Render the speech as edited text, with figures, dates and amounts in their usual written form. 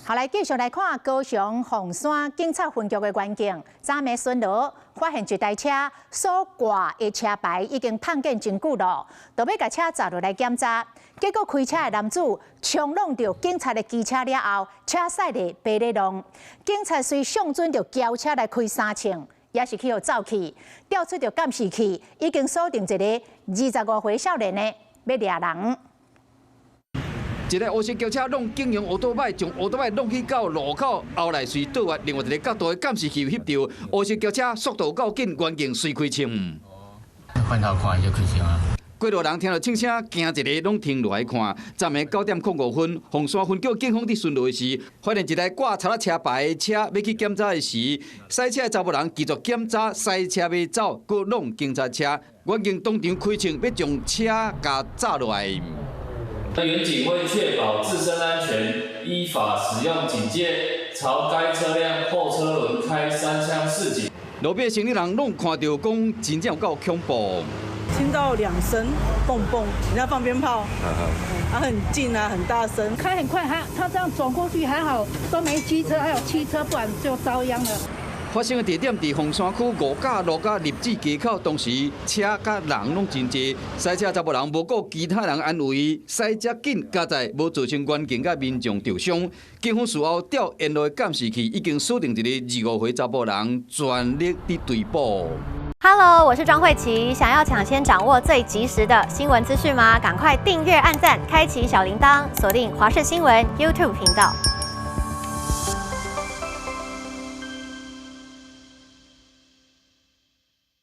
好，來繼續來看高雄鳳山警察分局的員警，昨暝巡邏發現一台車所掛的車牌已經碰見真久咯，就欲共車鍘落來檢查，結果開車的男子衝挵著警察的機車了後，車駛咧爬咧浪，警察隨上陣就轎車來開三槍，也是去予走去，調出著監視器，已經鎖定一个25歲少年的欲掠人。一个烏色轎車挵警用烏多擺，將烏多擺挵去到路口，後來隨倒壓另外一個角度的監視器翕著，烏色轎車速度夠緊，員警隨開槍。回頭看就開槍啊！過路人聽著槍聲，驚一个，攏停落來看。昨暝9點05分，鳳山分局警方佇巡邏時，發現一台掛賊仔車牌的車欲去檢查的時，駛車的查埔人拒絕檢查，駛車欲走，閣挵警察車，員警當場開槍，欲將車共鍘落來。員警為確保自身安全，依法使用警戒，朝該車輛後車輪開三槍示警。路邊行人攏看著講，真正有夠恐怖。聽到兩聲嘣嘣，人家放鞭炮，啊很近啊，很大聲，開很快，他這樣轉過去還好，都沒機車，還有汽車，不然就遭殃了。發生的地點佇鳳山區五甲路佮立志街口，當時車佮人攏真濟，駛車查埔人無顧其他人安危，駛遮緊，佳哉無造成員警佮民眾著傷。警方事後調沿路的監視器，已經鎖定一个25歲查埔人，全力佇追捕。 Hello，我是莊慧琪，想要搶先掌握最及時的新聞資訊嗎？趕快訂閱、按讚、開啟小鈴鐺，鎖定華視新聞 YouTube 頻道。